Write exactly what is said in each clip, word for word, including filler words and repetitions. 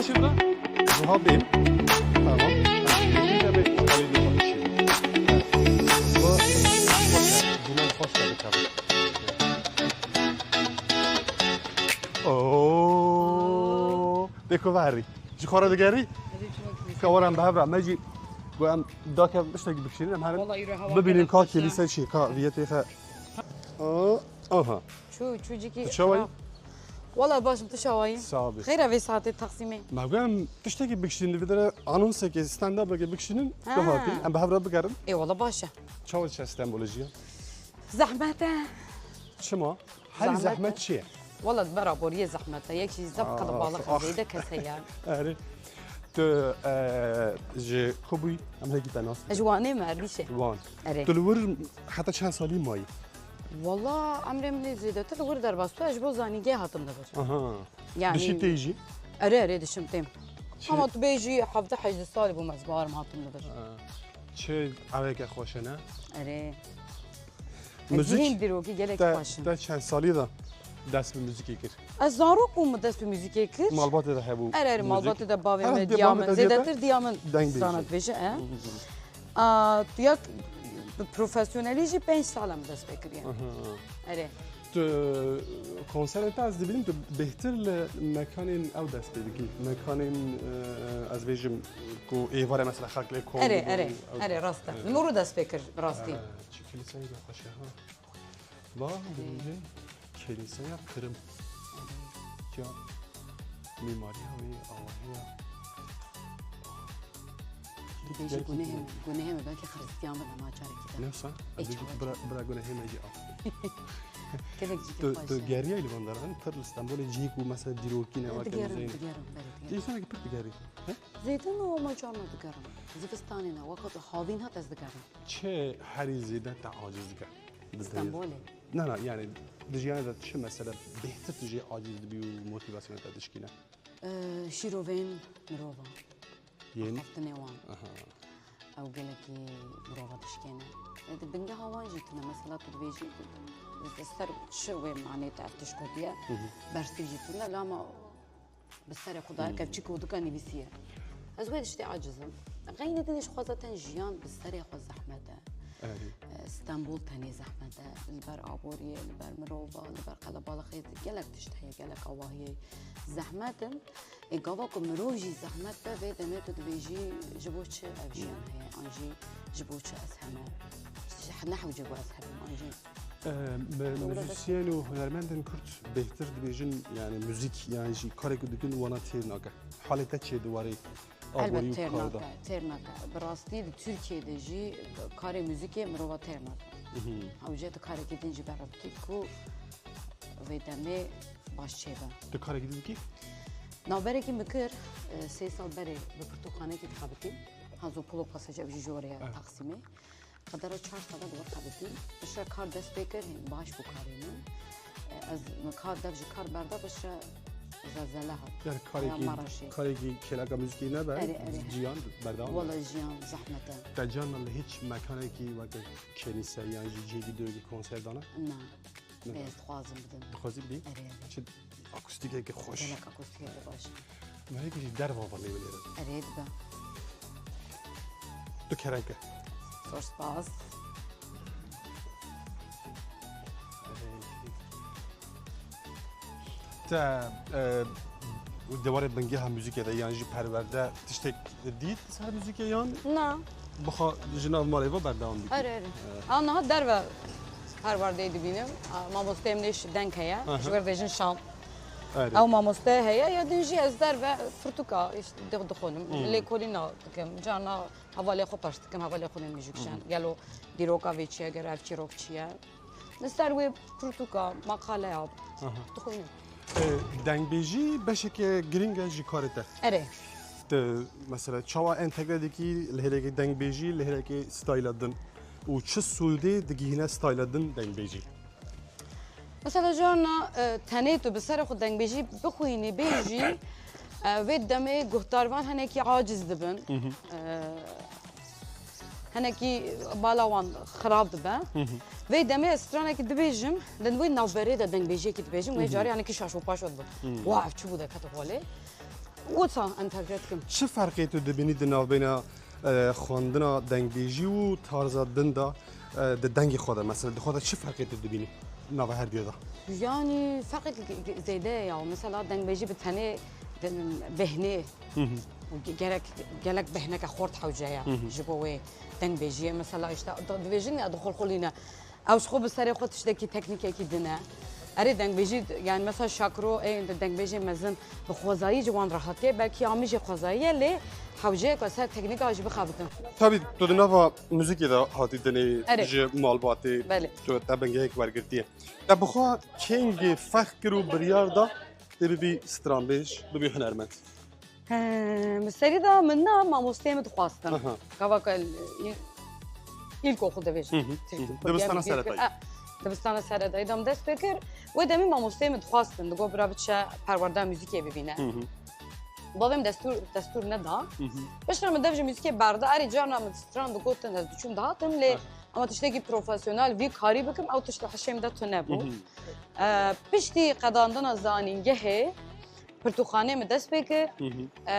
Çi be? Wiha bêm. Tamam. Pêşî de bê, alî de bê. Bu, bu, bu, bu, bu, bu, bu, bu, bu, Oo. Dê ku verî. Ji xwe re digerî? Ka werin bi hev re. Me jî ku em dakevin tiştekî bikişînin, em herin Wala îro hewa bibînin gelek ka xweş e. Kilîse çi, ka viyetê xe. Aa, aha. Çû, çû cikî Tu çawa yî? xirab. Wala baş im, tu çawa yî? Sağ ol. Xêr e vê saetê Taksimê? Me got em tiştekî bikişînin, li vê derê anonsekê, stand-upekê bikişînin, Ha. tu hatî. Em bi hev re bigerin. Ê wala baş e. Çawa diçe Stenbolê jiyan? Zehmet e. Çima? Herî Zehmet zehmet e. çi ye? Wala di beraboriyê zehmet e. Yek jî zef Aa, qelebalix e, ah. zêde kes heye. Erê. Tu, e, ji ku bûyî? Em hekî te nas Ez ji Wanê me, Erdîşê. Wan. Erê. Tu li wir heta çend salî mayî? Wala emrê min ê zêdetir li wir derbas bû. Ez ji bo zanîngehê hatim li vir. Aha. Yani Dişî tê jî? Erê, erê, dişim têm. Çi? Ama tu bêjî hevdeh hejdeh salî bû me ez bawerim hatim li vir. Ha. Çi eveke xweş e, ne? Erê. Muzîk Cihên dîrokî gelek te, xweş in. Te çend salî de dest bi muzîkê kir? Ez zarok bûm min dest bi muzîkê kir. Malbatê de hebû Er, er, muzîk? Malbatê de bavê Her min, diya diya min, min, diya te zêdetir diya min deng bêjî. Strana dibêje, e. Hı hı. A, tu ya bi profesyonelî jî pênc sal e min dest pê kiriye. Aha. Erê. Tu konserên te ez dibînim tu bêhtir li mekanên ew dest pê dikî. Mekanên, e, ez bêjim ku êvarê mesela xelk lê kom Erê, dibûn, erê, ew erê, rast e. Erê. Min rû dest pê kir bi rastî. Aha, çi kilîseyê de xweş e, ha. Va, Erê. dibêjin kilîseya kirim. Erê. Ya mîmariya wê, awahiya. Dibêjî Gelkî gunehê kirim. min, gunehê min belkî Xristiyan bin, em acarekî de. Ne wisa? Ê, Dibêjî çawa bira, çawa? bira gunehê me jî af. Gelek jî Tu, xweş tu e. geriyayî li van deran, pir li Stenbolê cihê ku mesela dîrokî ne wake Digerim, muzeyî. digerim, belê, digerim. Dîsanekî pir digerî. He? Zêde ne, ama carna digerim. Zivistanê ne, weka tu havîn hat ez digerim. Çi herî zêde te aciz dike? Stenbolê. Na, na, yani di jiyanê de çi mesela bêhtir tu jê aciz dibî û motivasyona te dişkîne? Ee, şîrovên mirovan. Yên? Axaftinê wan. Aha. Ew gelekî mirova dişkêne. E, di bingeha wan jî tune. Mesela tu dibêjî, li ser çi wê manê te ev tişt gotiye, Hı hı. bersîv jî tune, lama bi serê xwe daye kevçî ku dika nivîsiye. Ez wê tiştê aciz im. Xeynî din jî xwe zaten jiyan bi serê xwe zehmet e. Erê. E, Stenbol tenê zehmet e. Li ber aboriyê, li ber mirova, li ber qelebalixê gelek tişt heye, gelek awahiyê zehmet in. Ê, gava ku mirov jî zehmet be, vê demê tu dibêjî ji bo çi ev jiyan heye, an jî ji bo çi ez heme. Ji nehewce ku ez hebim, an jî Em, Doğru. muzîsyen û hunermendên Kurd bêhtir dibêjin, yani muzîk, yani jî karê ku dikin wana têr nake. Halê te çi ye di warê aborî Elbet û têr kar de? nake, têr nake. Bi rastî di Tirkiyê de jî karê muzîkê mirova têr nake. Mhm. Ew jê di karekî din jî berre bikî ku vê demê baş çêbe. Tu karekî din dikî? Navberekî min kir, e, sê sal berê bi pirtûkxanekî dixebitîm. Hanzo Polo Pasaj, ev jî jorê ye Evet. Taksimê. Qedera çar saet di wir xebitî. Piştre kar dest pê kir, hîn baş bû karê min. Ez min kar dev ji kar berda, piştre zelzele hat. Yani Heya karekî, Maraşê. karekî kêleka muzîkî nebe, Erê, erê. jiyan berdewam e. Wala jiyan zehmet e. Te carna li hiç mekanekî weke kenîse yan jî cihekî dûrekî konser dana? Na. Neda. Ê, ez dixwazim bidim. Dixwazî bidî? Erê, erê. Çi akustîkeke xweş. Gelek akustîkeke baş. Merêkê jî derva va lê bilêre. Erê, dibe. Tu kerem ke. Zor spas. Te, e, di warê bingeha muzîkê de yan jî perwerde tiştek dît ser muzîkê yan? Na. Bixa ji nav malê ve berdewam dikî. Erê, erê. Evet. A, niha derve perwerdeyê dibînim. A, mamosteyê min ê ji deng heye. Aha. Ji wir dibêjin şam. Erê. Ew mamoste heye, ya din jî ez derve pirtûka, işte, di-, dixwînim. Hmm. Lêkolîna dikim. Carna hevalê xwe pers dikim, hevalê xwe nên mijûk şen. Hmm. Gelo dîroka vê çi ye, gelo ev çîrok çi ye? Li ser wê pirtûka, maqaleya Aha. dixwînim. E, dengbêjî beşeke giring e ji karê te. Erê. Te, mesela, çawa entegre dikî li hêlekê dengbêjî, li hêlekê stayla din? Û çi sûdê digihîne stayla din dengbêjî? Mesela, carna, e, tenê tu bi serê xwe dengbêjî bixwînî, bêjî, e, vê demê guhdarvan henekî aciz dibin. Hı hı. E, Henekî bala wan xirab dibe. Hı hı. Vê demê ez stranekî dibêjim, li wê navberê de dengbêjiyekî dibêjim, wê Hı hı. carê henekî şaş û paş dibe. Hı. Wa, ev çi bû de kete holê? Wisa entegre dikim. Çi ferqê tu dibînî di navbeyna e, xwendina dengbêjî û tarza din de e, di dengê xwe de? Mesela di xwe de çi ferqê tu dibînî nava her duya de? Yanî ferqek zêde ye ya. Mesela dengbêjî bi tenê bêhnê û gerek gelek bêhneke xort hewce ye ji bo wê dengbêjiyê. Mesela işte dibêjin ya dixulxulîne. Ew ji xwe bi serê xwe tiştekî teknîkekî din e. Erê dengbêjî, yani mesela Şakiro ê dengbêjê mezin bi xwezayî ji wan re hatiye, belkî ya min jî xwezayî ye, lê hewce ye ku ez ser teknîka jî bixebitim. Tabî tu di nava muzîkê de hatî dinê, Erê. ji malbatê Belê. tu te bingehek wergirtiye. Te bi xwe kengê fehm kir û biryar da tê bibî stranbêj, bibî hunermend? He, min serî de min na mamosteyê min dixwastin. Aha. Gava ku î- îlkokul dibêjin. Hı hı, Tirkî hı hı. Kurdî Dibistana em Seredayî. Eh, dibistana Seredayî de min dest pê kir. Wê demê mamosteyê min dixwastin. Digot bira biçe perwerdeya muzîkê bibîne. Hı hı. Bavê min destûr, destûr neda. Hı hı. Piştre min dev ji muzîkê berda. Erê carna min stran digotin ez diçûm dihatim lê Aha. ama tiştekî profesyonel vî karî bikim ew tişt li hişê min de tune bû. Hı hı. Eh, piştî qedandina zanîngehê Pirtûkxanê min dest pê kir. Hı hı. E,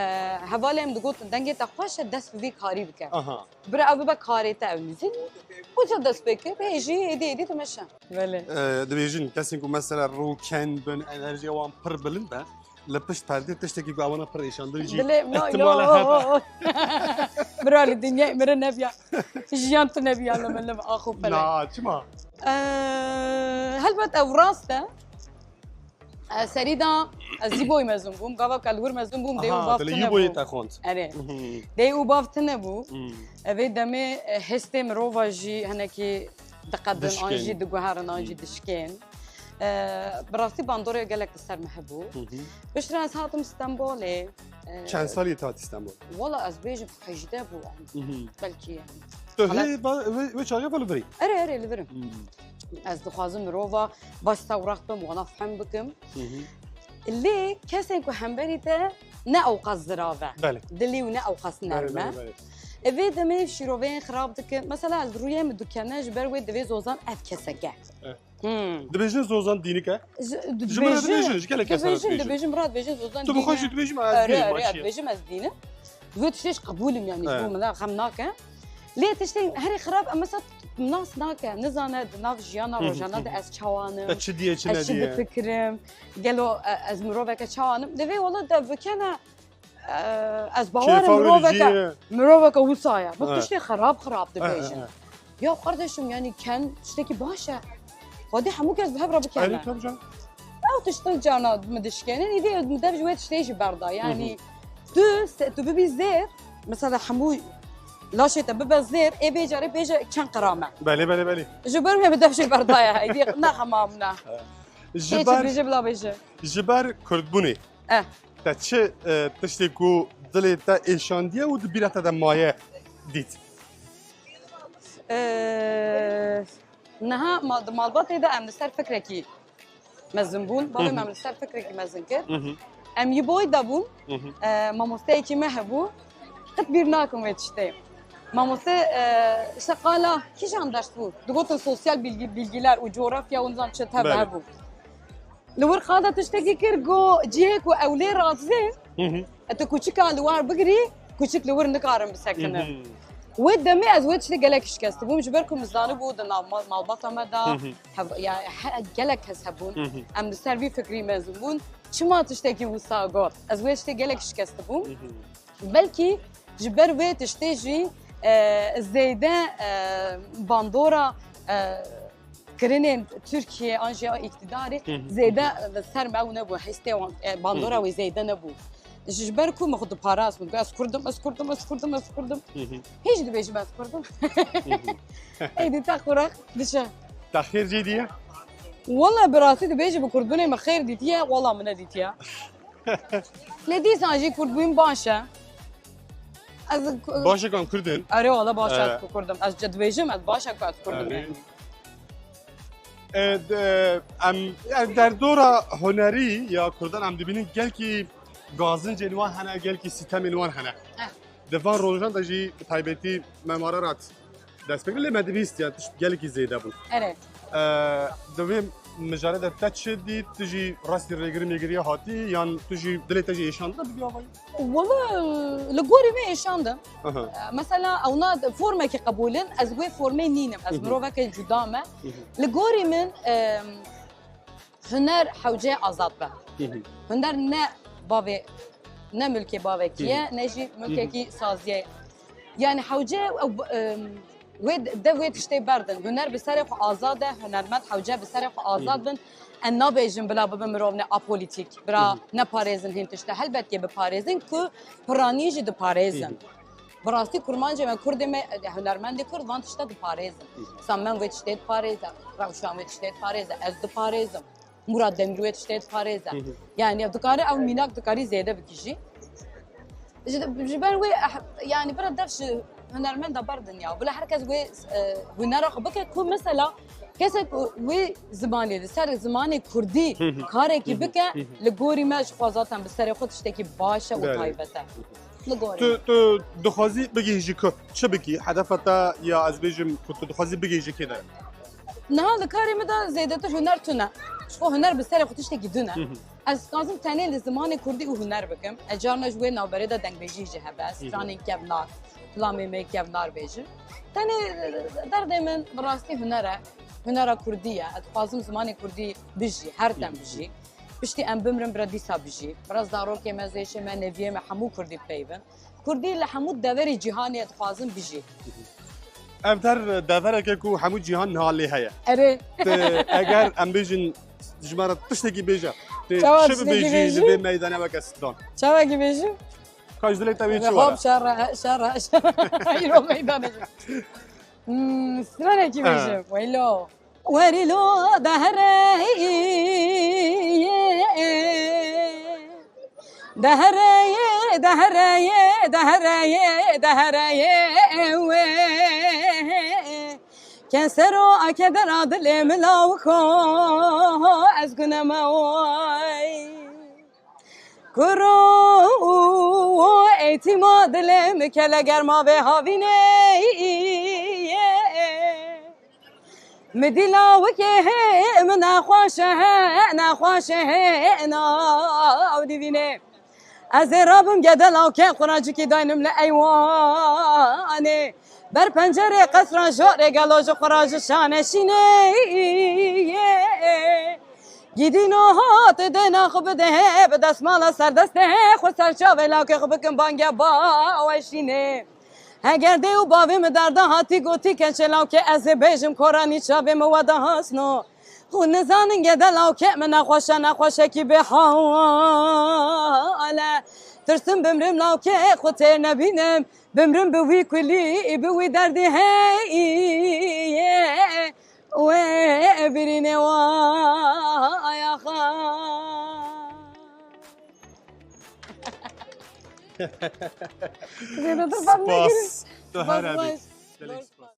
hevalê em digotin dengê te xweş e, dest bi vî karî bike. Aha. Bira ev bibe karê te ew nizî. Wisa dest pê kir, hê jî êdî êdî dimeşe. Belê. E, dibêjin kesên ku mesela rûken bin, enerjiya wan pir bilind be, li pişt perdê tiştekî ku ewana pir êşandin jî Dilê min ihtimala hebe. Bira li dinyayê mirin nebiya. Jiyan tu nebiya li min li axo felek. Na, çima? E, helbet ew rast e. E, serî de ez Îboyî mezin bûm. Gava ku li wir mezin bûm, dê û Aha, bav tu li tune Îboyî bû. te xwend. Erê. Mhm. Dê û bav tune bû. Hmm. E, vê demê, e, hestê mirova jî hinekî diqedin, an Dişkên. jî diguherin, an jî Hmm. dişkên. E, bi rastî bandorê gelek li ser min hebû. Mhm. Piştre ez hatim Stenbolê. E, Çend salî te hatî Stenbol? Wala ez bêjim hejdeh bû. Mhm. Belkî yani. Tu Hala- hê va-, wê, wê çaxê va li vir î? Erê, erê, li vir im. Hmm. Ez dixwazim mirova baş tewrex bim, wana fehm bikim. Hı hı. Lê kesên ku hemberî te ne ewqas zirav e. Belê. Dilî û ne ewqas Belê, nerm e. belê, belê. E, vê demê şîroveyên xirab dikin. Mesela ez rûyê min dikene ji ber wê divê Zozan ev kesek e. Evet. Hmm. Dibêjin Zozan dînik e? Ji, Ji min re dibêjin, dibêjin, ji gelek kesan re dibêjin, dibêjin. Dibêjin, bira dibêjin Zozan Dîn e. Tu bi xwe jî dibêjî, ma ez Erê, dînim, erê, ez dibêjim ez dînim. Vê tiştê ji qebûl im, yanî, ji bo min re xem nake. Lê tiştê herî xirab, em mesela nas nake, nizane di nav jiyana Hı hı, rojane hı de hı. ez çawan im, Te çi diye, çi ez çi nediye? difikirim, gelo, e, ez miroveke çawan im. Divê wela de bikene, e, ez bawer im Kêfa miroveke, mirî jî. miroveke wisa ye. Bak Ha. tiştê xirab xirab Ha, ha, dibêjin. ha. Ya kardeşim, yani ken tiştekî baş e. Xwedê hemû kes bi hev re bikene. Erê, tabii canım. Ew tiştin carna min dişkenin, îdî min dev ji wê tiştê jî berda. Yani Hı hı. tu, se- tu bibî zêr, mesela hemû laşê te bibe zêr, ê vê carê bêje ken qirame. Belê, belê, belê. Ji ber wê min dev jî berdaye, îdî ne hemam ne. Ji Ê çi ber, bêje bila bêje. ji ber Kurdbûnê Eh. te çi, e, tiştê ku dilê te êşandiye û di bîra te de maye dît? Eee, niha mal, di malbatê de em li ser fikrekî mezin bûn. Bavê Hı hı. me em li ser fikrekî mezin kir. Hı hı. Em yî boy de bûn. Hı hı. Eee, mamosteyekî me hebû. Qet bîr nakim wê tiştê. Mamoste, eee, işte qala kîjan ders bû? Digotin sosyal bilgi, bilgiler û coğrafya û nizam çi tevde Belê. hebû. Li wir qada tiştekî kir, got, cihê ku ew lê razê, Hı hı. e, tu kuçika li war bigirî, kuçik li wir nikarin bisekinin. Hı hı. Wê demê ez wê tiştê gelek şikestibûm, ji ber ku min zanibû di nav mal-, malbata me de Hı hı. hev-, ya, he-, gelek kes hebûn. Hı hı. Em li ser vî fikrî mezin bûn. Çima tiştekî wisa got? Ez wê tiştê gelek şikestibûm. Hı hı. Belkî ji ber vê tiştê jî, e, zêde, e, bandora, e, kirinên Tirkiye an jî ya îktidarê Hı hı. zêde li ser me ew nebû, hestê wan, e, bandora Hı hı. wê zêde nebû. Ji, ji ber ku min xwe diparast, min got, "Ez Kurd im, ez Kurd im, ez Kurd im, ez Kurd im." Hı hı. Hîç dibêjim ez Kurd im. Hı hı. Êdî te quraq dişe. Te xêr jê diye? Wala bi rastî dibêjî bi Kurdbûnê min xêr dîtiye, wala min nedîtiye. Lê dîsan jî Kurdbûn baş e. Ez ku- Baş e ku em Kurd in. Erê wala baş e Ee. ku Kurd im. Ez ce dibêjim, ez baş e ku ez Kurd im Erê. yani. E, de, em, yani derdora hunerî ya Kurdan em dibînin gelkî gazincên wan hene, gelkî sitemên wan hene. Eh. Di van rojan de jî bi taybetî me Mararat dest pê kir, lê me dibîst ya tişt gelekî zêde bûn. Erê. E, di vê Mijarê de te çi dît? Tu jî rastî rêgirî mêgiriye hatî yan tu jî dilê te jî êşandine bi vî avayî? Wala li gorî me êşandim. Aha. Mesela ewna formekî qebûlin, ez wê formê nînim. Ez Hı hı. miroveke cuda me. Hı hı. Li gorî min, em, huner hewce azad be. Hı hı. Huner ne bavê, ne milkê bavekî Hı hı. ye, ne jî milkekî saziyê. Yani hewce, ew, em, wê de-, dev wê tiştê berdin. Huner bi serê xwe azad e, hunermend hewce bi serê xwe azad bin. Em nabêjin bila bibin mirovne apolitîk, bira Hı hı. neparêzin hên tişte. Helbet ke biparêzin ku piranî jî diparêzin. Hı hı. Bi rastî kurmancê me, kurdê me, e, hunermendê kurd van tişte diparêzin. Hı hı. Samen wê tiştê diparêze, Rewşan wê tiştê diparêze, ez diparêzim. Murat Demir wê tiştê diparêze. Hı hı. Yani dikare ew mînak dikarî zêde bikî jî. Ji, ji ber wê eh, yani bira dev ji hunermenda ber dinya. Bila her kes wê e, hunera xwe bike ku mesela kesek wê zimanê li ser zimanê kurdî Hı hı. karekî Hı hı. bike Hı hı. li gorî me ji xwe zaten bi serê xwe tiştekî baş e û Belê. taybet e. Li gorî me. Tu, tu dixwazî bigihîjî ku çi bikî? Hedefa te ya ez bêjim ku tu dixwazî bigihîjî kê de? Niha li karê min de zêdetir huner tune. Ji xwe huner bi serê xwe tiştekî din e. Hı hı. Ez dixwazim tenê li zimanê kurdî û huner bikim. Ez carna ji wê navberê de dengbêjî jî hebe. Hı hı. Stranên kevnar, kilamê me kevnar bêjim. Tenê derdê min bi rastî huner e. Hunera kurdî ye. Ez dixwazim zimanê kurdî bijî, her dem Hı hı. bijî. Piştî em bimrin bira dîsa bijî. Bira zarokê me, zêşê me, neviyê me hemû kurdî peyvin. Kurdî li hemû deverê cîhanê dixwazin bijî. Ev der devereke ku hemû cîhan niha lê heye. Erê. Tu eger em bêjin ji me re tiştekî bêje. Tu Çawa çi tiştekî bibêjî bêjî? Li vê meydane weke stran? Çawekî bêjim? Ka ji dilê te wê çi Hop were? şerre, şerre, şerre. Îro meydane. Hmm, stranekî Ha. bêjim. Weylo. Werî lo dehereyê, dehereyê, dehereyê, dehereyê, dehereyê wê. Ke sero ake dera dilê min lawiko ez guneme oy. Kuro û eğitîma dilê min kele germa vê havînê. Mi dîla wekê hê min nexweş e, nexweş e hê nav dîvînê. Ez ê rabim gedela ke quracikî daynim li eywanê. Ber pencerê qesra jorê gelo ji quraji şane şînê. Gidîno hat dêna xwe bidê bi destmala serdestê xwe ser çavê lawkê xwe bikin bange baweşînê. Heger dê û bavê min derda hatî gotî keçê lawkê ez ê bêjim koranî çavê min we dahasno. Hûn nizanin gede lawkê min nexweş e, nexweşekî bê hal e. Tirsim bimrim lawkê xwe têr nebînim. Bimrim bi wî kulî, bi wî derdî heye. Wê birîne waya xwe. Zêdetir fam nekirin. Spas. Tu her hebî. Gelek spas.